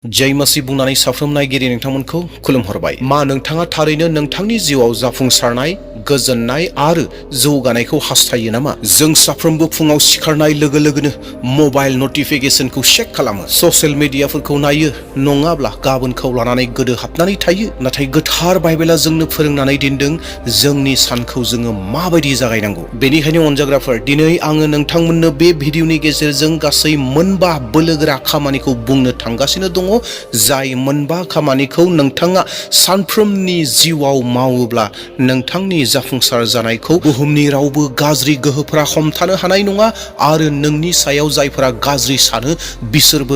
जय मसीह बुंनानै साफ्रोम नायगिरि नोंथांमोनखौ खुलुमहरबाय। मा नोंथाङा थारैनो नोंथांनि जिउआव जाफुंसारनाय, गोजोननाय आरो जौगानायखौ हास्थायो नामा? जों साफ्रोमबो फुङाव सिखारनाय लोगो लोगोनो मबाइल नटिफिकेशनखौ चेक खालामो, ससियेल मिडियाफोरखौ नायो, नङाब्ला गाबोनखौ लानानै गोदोहाबनानै थायो। नाथाय गोथार बाइबेला जोंनो फोरोंनानै दिनदों जोंनि सानखौ जोङो माबायदि जागायनांगौ। बेनिखायनो अनजाग्राफोर, दिनै आङो नोंथांमोननो बे भिडिअनि गेजेरजों गासै मोनबा बोलोगोरा खामानिखौ बुंनो थांगासिनो दङ। जाय मोनबा खामानिखौ नोंथाङा सानफ्रोमनि जिउआव मावोब्ला नोंथांनि जाफुंसार जानायखौ बुहुमनि रावबो गाज्रि गोहोफोरा हमथानो हानाय नङा आरो नोंनि सायाव जायफोरा गाज्रि सानो बिसोरबो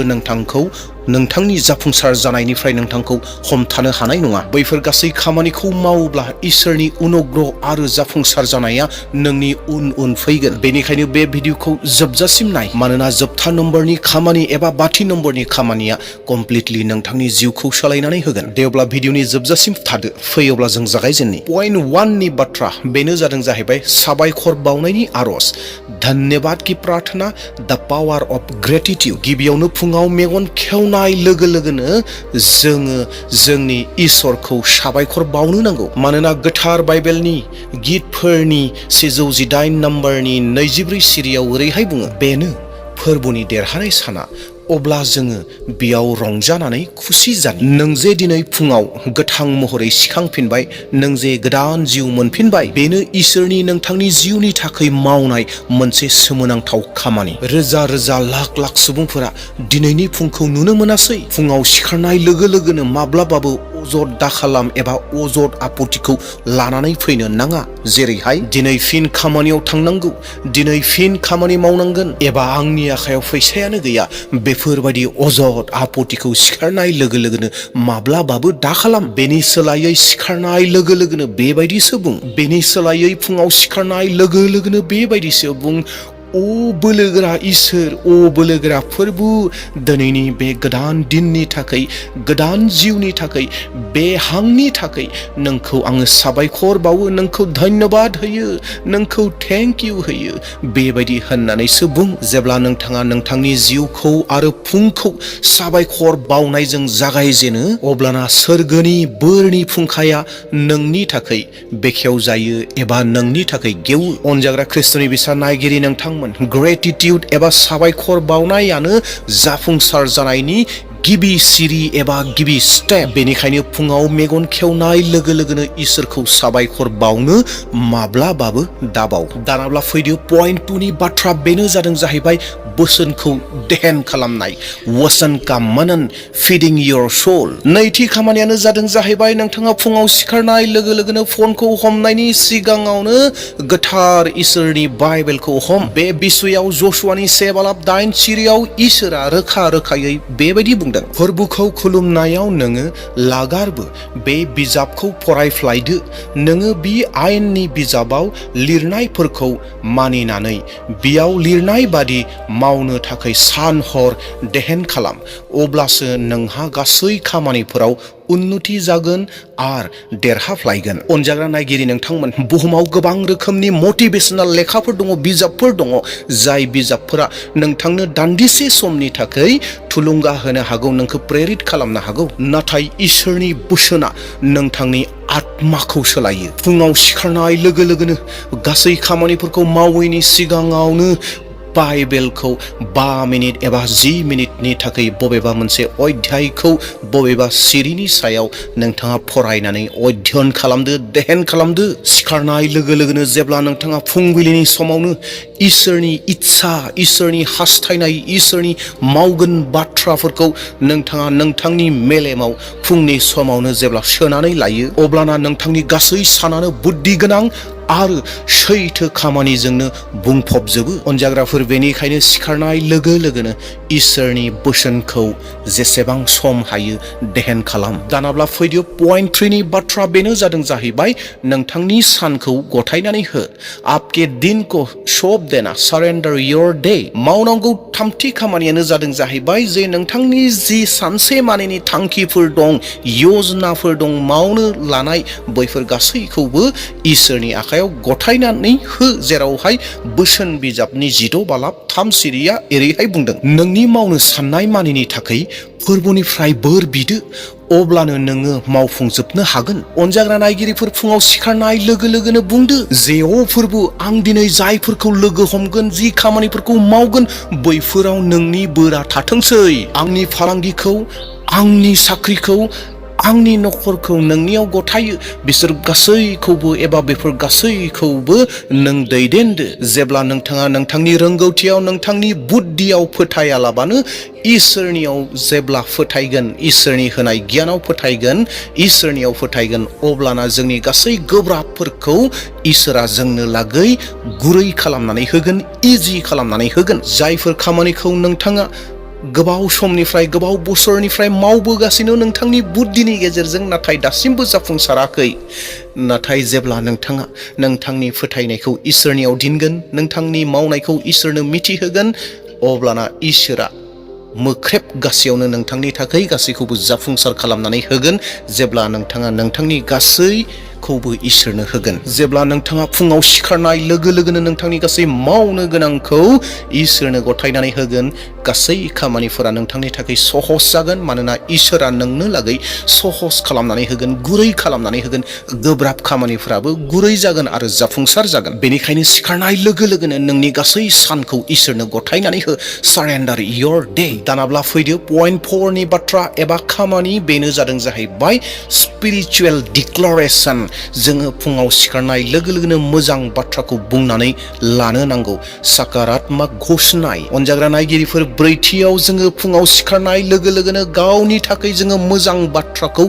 नोंथांनि जाफुंसार जानायनिफ्राय नोंथांखौ हमथानो हानाय नङा। बैफोर गासै खामानिखौ मावोब्ला इसोरनि अनुग्रह आरो जाफुंसार जानाया नोंनि उन फैगोन। बेनिखायनो बे भिडिअखौ जोबजासिम नाय, मानोना जोबथा नम्बरनि खामानि एबा बाथि नम्बरनि खामानिया कमप्लिटलि नोंथांनि जिउखौ सोलायनानै होगोन। दे अब्ला भिडिअनि जोबजासिम थादो। फैयोब्ला जों जागायजेननि। पइन्ट 1नि बाथ्रा बेनो जाहैबाय साबायखर बावनायनि आरज। धन्यबाद की प्रार्थना, द पावार अफ ग्रेटिट्यूड। गिबियावनो फुङाव मेगन खेवनाय लोगो लोगोनो जोङो जोंनि इसोरखौ साबायखर बावनो नांगौ। मानोना गोथार बाइबेलनि गितफोरनि 118 नम्बरनि 24 सिरियाव ओरैहाय बुङो, बेनो फोरबोनि देरहानाय साना, अब्ला जोङो बेयाव रंजानानै खुसि जायो। नों जे दिनै फुङाव गोथां महरै सिखांफिनबाय, नों जे गोदान जिउ मोनफिनबाय, बेनो इसोरनि नोंथांनि जिउनि थाखाय मावनाय मोनसे सोमोनांथाव खामानि। रोजा रोजा लाख लाख सुबुंफोरा दिनैनि फुंखौ नुनो मोनासै। फुङाव सिखारनाय लोगो लोगोनो माब्लाबाबो अजद दाखालाम एबा अजद आपत्तिखौ लानानै फैनो नाङा। जेरैहाय दिनै फिन खामानियाव थांनांगौ, दिनै फिन खामानि मावनांगोन, एबा आंनि आखायाव फैसायानो गैया, बेफोरबायदि अजद आपत्तिखौ सिखारनाय लोगो लोगोनो माब्लाबाबो दाखालाम। बेनि सोलायै सिखारनाय लोगो लोगोनो बेबायदिसो बुं। बेनि सोलायै फुङाव सिखारनाय लोगो लोगोनो बेबायदिसो बुं, ओ बोलोगोरा इसोर, ओ बोलोगोरा फोरबो, दिनैनि बे गोदान दिननि थाखाय, गोदान जिउनि थाखाय, बे हांनि थाखाय नोंखौ आङो साबायखर बावो, नोंखौ धन्यबाद होयो, नोंखौ थेंक इउ होयो। बेबायदि होननानैसो बुं। जेब्ला नोंथाङा नोंथांनि जिउखौ आरो फुंखौ साबायखर बावनायजों जागायजेनो, अब्लाना सोरगोनि बोरनि फुंखाया नोंनि थाखाय बेखेव जायो एबा नोंनि थाखाय गेवो। अनजाग्रा ख्रिस्ट'नि बिसा नायगिरि नोंथांमोन, ग्रेटिट्यूड एबा साबायखर बावनायानो जाफुंसार जानायनि गिबि सिरि एबा गिबि स्टेप। बेनिखायनो फुङाव मेगन खेवनाय लोगो लोगोनो इसोरखौ साबायखर बावनो माब्लाबाबो दाबाव। दानाब्ला फैदो पइन्ट 2नि बाथ्रा, बेनो जाहैबाय बोसोनखौ देहेन खालामनाय। वसन का मनन, फिडिं योर सोल। नैथि खामानियानो जाहैबाय नोंथाङा फुङाव सिखारनाय लोगो लोगोनो फनखौ हमनायनि सिगाङावनो गोथार इसोरनि बाइबेलखौ हम। बे बिसयाव जशुवानि 7:8 सिरियाव इसोरा रोखा रोखायै बेबायदि बुंदों, फोरबोखौ खुलुमनायाव नोङो लागारबो बे बिजाबखौ फरायफ्लायदो, नोङो बि आयेननि बिजाबाव लिरनायफोरखौ मानिनानै बेयाव लिरनाय बादि मावनो थाखाय सान हर देहेन खालाम, अब्लासो नोंहा गासै खामानिफोराव उन्नति जागोन आरो देरहाफ्लायगोन। अनजाग्रा नायगिरि नोंथांमोन, बुहुमाव गोबां रोखोमनि मटिभेशनेल लेखाफोर दङ, बिजाबफोर दङ, जाय बिजाबफोरा नोंथांनो दान्दिसे समनि थाखाय थुलुंगा होनो हागौ, नोंखौ प्रेरित खालामनो हागौ। नाथाय इसोरनि बोसोना नोंथांनि आत्माखौ सोलायो। फुङाव सिखारनाय लोगो लोगोनो गासै खामानिफोरखौ मावैनि सिगाङावनो बाइबेलखौ 5 मिनिट एबा 10 मिनिटनि थाखाय बबेबा मोनसे अध्यायखौ बबेबा सिरिनि सायाव नोंथाङा फरायनानै अध्ययन खालामदो, देहेन खालामदो। सिखारनाय लोगो लोगोनो जेब्ला नोंथाङा फुंबिलिनि समावनो इसोरनि इच्छा, इसोरनि हास्थायनाय, इसोरनि मावगोन बाथ्राफोरखौ नोंथाङा नोंथांनि मेलेमाव फुंनि समावनो जेब्ला सोनानै लायो, अब्लाना नोंथांनि गासै सानानो बुद्धि गोनां आरो सैथो खामानिजोंनो बुंफबजोबो। अनजाग्राफोर, बेनिखायनो सिखारनाय लोगो लोगोनो इसोरनि बोसोनखौ जेसेबां सम हायो देहेन खालाम। दानाब्ला फैदो पइन्ट 3नि बाथ्रा, बेनो जाहैबाय नोंथांनि सानखौ गथायनानै हो। आपके दिन को सौंप देना, सरेंडर योर डे। मावनांगौ थामथि खामानियानो जाहैबाय जे नोंथांनि जि सानसे मानिनि थांखिफोर दं, योजनाफोर दं, मावनो लानाय, बैफोर गासैखौबो इसोरनि आखायाव सायाव गथायनानै हो, जेरावहाय बोसोन बिजाबनि 16 बालाब 3 सिरिया एरैहाय बुंदों, नोंनि मावनो साननाय मानिनि थाखाय फोरबोनिफ्राय बोर बिदो, अब्लानो नोङो मावफुंजोबनो हागोन। अनजाग्रा नायगिरिफोर, फुङाव सिखारनाय लोगो लोगोनो बुंदो जे अ फोरबो, आं दिनै जायफोरखौ लोगो हमगोन, जि खामानिफोरखौ मावगोन, बैफोराव नोंनि बोरा थाथोंसै। आंनि फालांगिखौ, आंनि साख्रिखौ, आंनि नखरखौ नोंनियाव गथायो, बिसोर गासैखौबो एबा बेफोर गासैखौबो नों दैदेनदो। जेब्ला नोंथाङा नोंथांनि रोंगौथियाव, नोंथांनि बुद्धियाव फोथायालाबानो इसोरनियाव जेब्ला फोथायगोन, इसोरनि होनाय गियानाव फोथायगोन, इसोरनियाव फोथायगोन, अब्लाना जोंनि गासै गोब्राबफोरखौ इसोरा जोंनो लागै गुरै खालामनानै होगोन, इजि खालामनानै होगोन। जायफोर खामानिखौ नोंथाङा गोबाव समनिफ्राय, गोबाव बोसोरनिफ्राय मावबोगासिनो नोंथांनि बुद्धिनि गेजेरजों, नाथाय दासिमबो जाफुंसाराखै, नाथाय जेब्ला नोंथाङा नोंथांनि फोथायनायखौ इसोरनियाव दिनगोन, नोंथांनि मावनायखौ इसोरनो मिथिहोगोन, अब्लाना इसोरा मोख्रेब गासैयावनो नोंथांनि थाखाय गासैखौबो जाफुंसार खालामनानै होगोन। जेब्ला नोंथाङा नोंथांनि गासैखौबो इसोरनो होगोन, जेब्ला नोंथाङा फुङाव सिखारनाय लोगो लोगोनो नोंथांनि गासै मावनो गोनांखौ इसोरनो गथायनानै होगोन, गासै खामानिफोरा नोंथांनि थाखाय सहज जागोन। मानोना इसोरा नोंनो लागै सहज खालामनानै होगोन, गुरै खालामनानै होगोन। गोब्राब खामानिफोराबो गुरै जागोन आरो जाफुंसार जागोन। बेनिखायनो सिखारनाय लोगो लोगोनो नोंनि गासै सानखौ इसोरनो गथायनानै हो। Surrender your day. दानाब्ला फैदो पइन्ट 4 नि बाथ्रा एबा खामानि, बेनो जादों जाहैबाय स्पिरिचुवेल डिक्लारेशन। जोङो फुङाव सिखारनाय लोगो लोगोनो मोजां बाथ्राखौ बुंनानै लानो नांगौ। सकारात्मक घोषणाय। अनजाग्रा नायगिरिफोर, ब्रैथियाव जोङो फुङाव सिखारनाय लोगो लोगोनो गावनि थाखाय जोङो मोजां बाथ्राखौ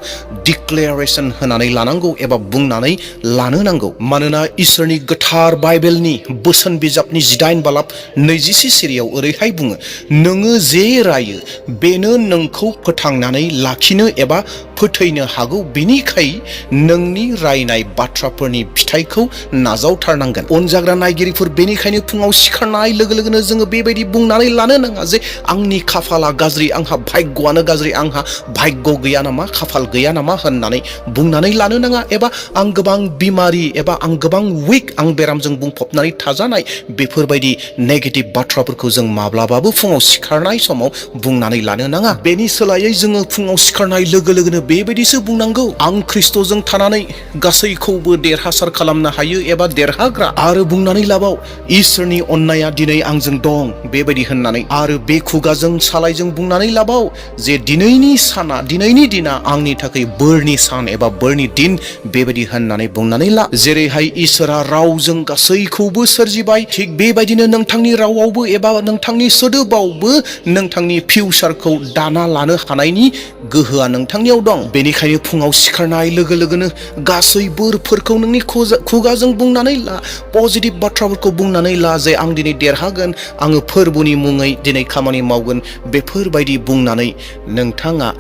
डिक्लेरेशन होनानै लानांगौ एबा बुंनानै लानो नांगौ। मानोना इसोरनि गोथार बाइबेलनि बोसोन बिजाबनि 18 बालाब 20 सिरियाव ओरैहाय बुङो, नोङो जे रायो बेनो नोंखौ फोथांनानै लाखिनो एबा फोथैनो हागौ, बेनिखाय नोंनि रायनाय बाथ्राफोरनि फिथाइखौ नाजावथारनांगोन। अनजाग्रा नायगिरिफोर, बेनिखायनो फुङाव सिखारनाय लोगो लोगोनो जोङो बेबायदि बुंनानै लानो नाङा जे आंनि खाफाला गाज्रि, आंहा भाग्यआनो गाज्रि, आंहा भाग्य गैया नामा, खाफाल गैया नामा होननानै बुंनानै लानो नाङा। एबा आं गोबां बिमारि, एबा आं गोबां उइक, आं बेरामजों बुंफबनानै थाजानाय, बेफोरबायदि नेगेटिभ बाथ्राफोरखौ जों माब्लाबाबो फुङाव सिखारनाय समाव बुंनानै लानो नाङा। बेनि सोलायै जोङो फुङाव सिखारनाय लोगो लोगोनो बेबायदिसो बुंनांगौ, आं ख्रिस्ट'जों थानानै गासैखौबो देरहासार खालामनो हायो एबा देरहाग्रा। आरो बुंनानै लाबाव, इसोरनि अननाया दिनै आंजों दं, बेबायदि होननानै। आरो बे खुगाजों सालायजों बुंनानै लाबाव जे दिनैनि दिना आंनि थाखाय बोरनि सान एबा बोरनि दिन, बेबायदि होननानै बुंनानै ला। जेरैहाय इसोरा रावजों गासैखौबो सोरजिबाय, थिग बेबायदिनो नोंथांनि रावावबो एबा नोंथांनि सोदोबावबो नोंथांनि फिउचारखौ दाना लानो हानायनि गोहोआ नोंथांनियाव दं। बेनिखायनो फुङाव सिखारनाय लोगो लोगोनो गासै बोरफोरखौ नोंनि खुगाजों बुंनानै ला, पजिटिभ बाथ्राफोरखौ बुंनानै ला, जे आं दिनै देरहागोन, आङो फोरबोनि मुङै दिनै खामानि मावगोन, बेफोरबायदि बुंनानै नोंथाङा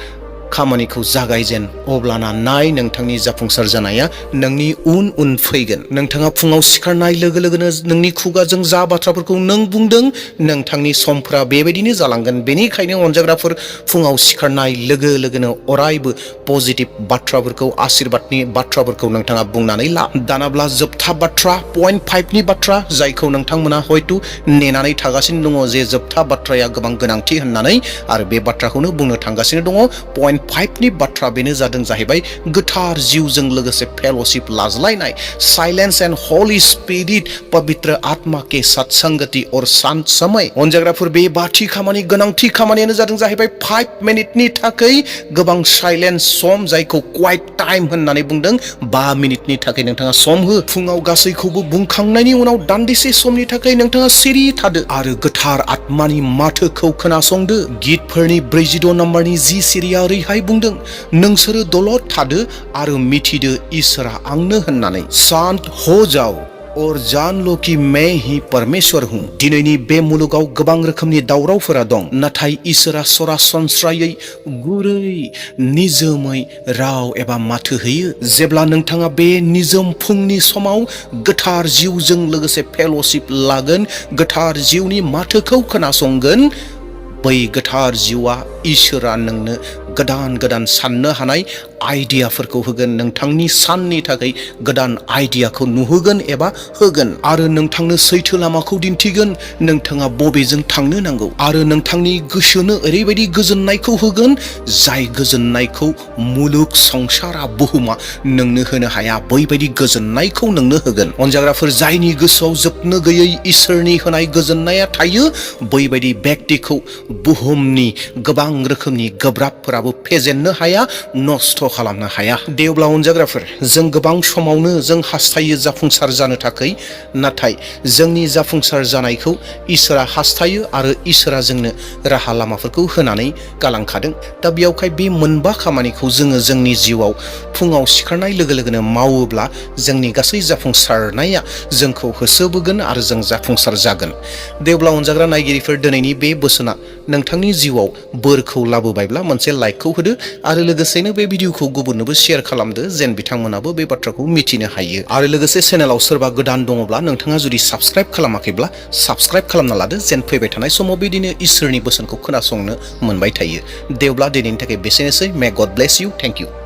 खामानिखौ जागायजेन। अब्लाना नाय, नोंथांनि जाफुंसार जानाया नोंनि उन उन फैगोन। नोंथाङा फुङाव सिखारनाय लोगो लोगोनो नोंनि खुगाजों जा बाथ्राफोरखौ नों बुंदों, नोंथांनि समफोरा बेबायदिनो जालांगोन। बेनिखायनो अनजाग्राफोर, फुङाव सिखारनाय लोगो लोगोनो अरायबो पजिटिभ बाथ्राफोरखौ, आशीर्बादनि बाथ्राफोरखौ नोंथाङा बुंनानै ला। दानाब्ला जोबथा बाथ्रा, पइन्ट 5 नि बाथ्रा, जायखौ नोंथांमोना हयতো नेनानै थागासिनो दङ जे जोबथा बाथ्राया गोबां गोनांथि होननानै, आरो बे बाथ्राखौनो बुंनो थांगासिनो दङ। पइन्ट 5 नि बाथ्रा, बेनो जादों जाहैबाय गोथार जिउजों लोगोसे फेल'शिप लाज्लायनाय। साइलेंस एंड हली स्पिरिट, पवित्र आत्मा के सत्संगति और शांत समय। अनजाग्राफोर, बे बाथि खामानि, गोनांथि खामानियानो जादों जाहैबाय 5 मिनिटनि थाखाय गोबां साइलेन्स सम, जायखौ क्वाइट टाइम होननानै बुंदों। 5 मिनिटनि थाखाय नोंथाङा सम हो। फुङाव गासैखौबो बुंखांनायनि उनाव दान्दिसे समनि थाखाय नोंथाङा सिरि थादो आरो गोथार आत्मानि माथोखौ खोनासंदो। गितफोरनि 42 नम्बरनि 10 सिरिया ओरैहाय बुंदों, नोंसोरो दलद थादो आरो मिथिदो इसोरा आंनो होननानै। शांत हो जाओ और जान लो कि मैं ही परमेश्वर हूं। दिनैनि बे मुलुगाव गोबां रोखोमनि दावरावफोरा दं, नाथाय इसोरा सरासनस्रायै गुरै निजोमै राव एबा माथो होयो। जेब्ला नोंथाङा बे निजोम फुंनि समाव गोथार जिउजों लोगोसे फेल'शिप लागोन, गोथार जिउनि माथोखौ खोनासंगोन, बै गोथार जिउआ इसोरा नोंनो गोदान गोदान साननो हानाय आइडियाफोरखौ होगोन, नोंथांनि साननि थाखाय गोदान आइडियाखौ नुहोगोन एबा होगोन आरो नोंथांनो सैथो लामाखौ दिन्थिगोन। नोंथाङा बबेजों थांनो नांगौ आरो नोंथांनि गोसोनो ओरैबायदि गोजोननायखौ होगोन जाय गोजोननायखौ मुलुग संसारा बुहुमा नोंनो होनो हाया, बैबायदि गोजोननायखौ नोंनो होगोन। अनजाग्राफोर, जायनि गोसोआव जोबनो गैयै इसोरनि होनाय गोजोननाया थायो, बैबायदि व्यक्तिखौ बुहुमनि गोबां रोखोमनि गोब्राबफोराबो फेजेननो हाया, नस्थ' खालामनो हाया। दे अब्ला अनजाग्राफोर, जों गोबां समावनो जों हास्थायो जाफुंसार जानो थाखाय, नाथाय जोंनि जाफुंसार जानायखौ इसोरा हास्थायो आरो इसोरा जोंनो राहा लामाफोरखौ होनानै गालांखादों। दा बेयावखाय बे मोनबा खामानिखौ जोङो जोंनि जिउआव फुङाव सिखारनाय लोगो लोगोनो मावोब्ला जोंनि गासै जाफुंसारनाया जोंखौ होसोबोगोन आरो जों जाफुंसार जागोन। दे अब्ला अनजाग्रा नायगिरिफोर, दिनैनि बे बोसोना नोंथांनि जिउआव बोरखौ लाबोबायब्ला मोनसे लाइकखौ होदो आरो लोगोसेनो बे भिडिअखौ गुबुननोबो शेयार खालामदो, जेन बिथांमोनाबो बे बाथ्राखौ मिथिनो हायो। आरो लोगोसे चेनेलाव सोरबा गोदान दङब्ला नोंथाङा जुदि साबस्क्राइब खालामाखैब्ला साबस्क्राइब खालामना लादो, जेन फैबाय थानाय समाव बिदिनो इसोरनि बोसोनखौ खोनासंनो मोनबाय थायो। दे अब्ला दिनैनि थाखाय बेसेनोसै। मे गड ब्लेस इउ। Thank you.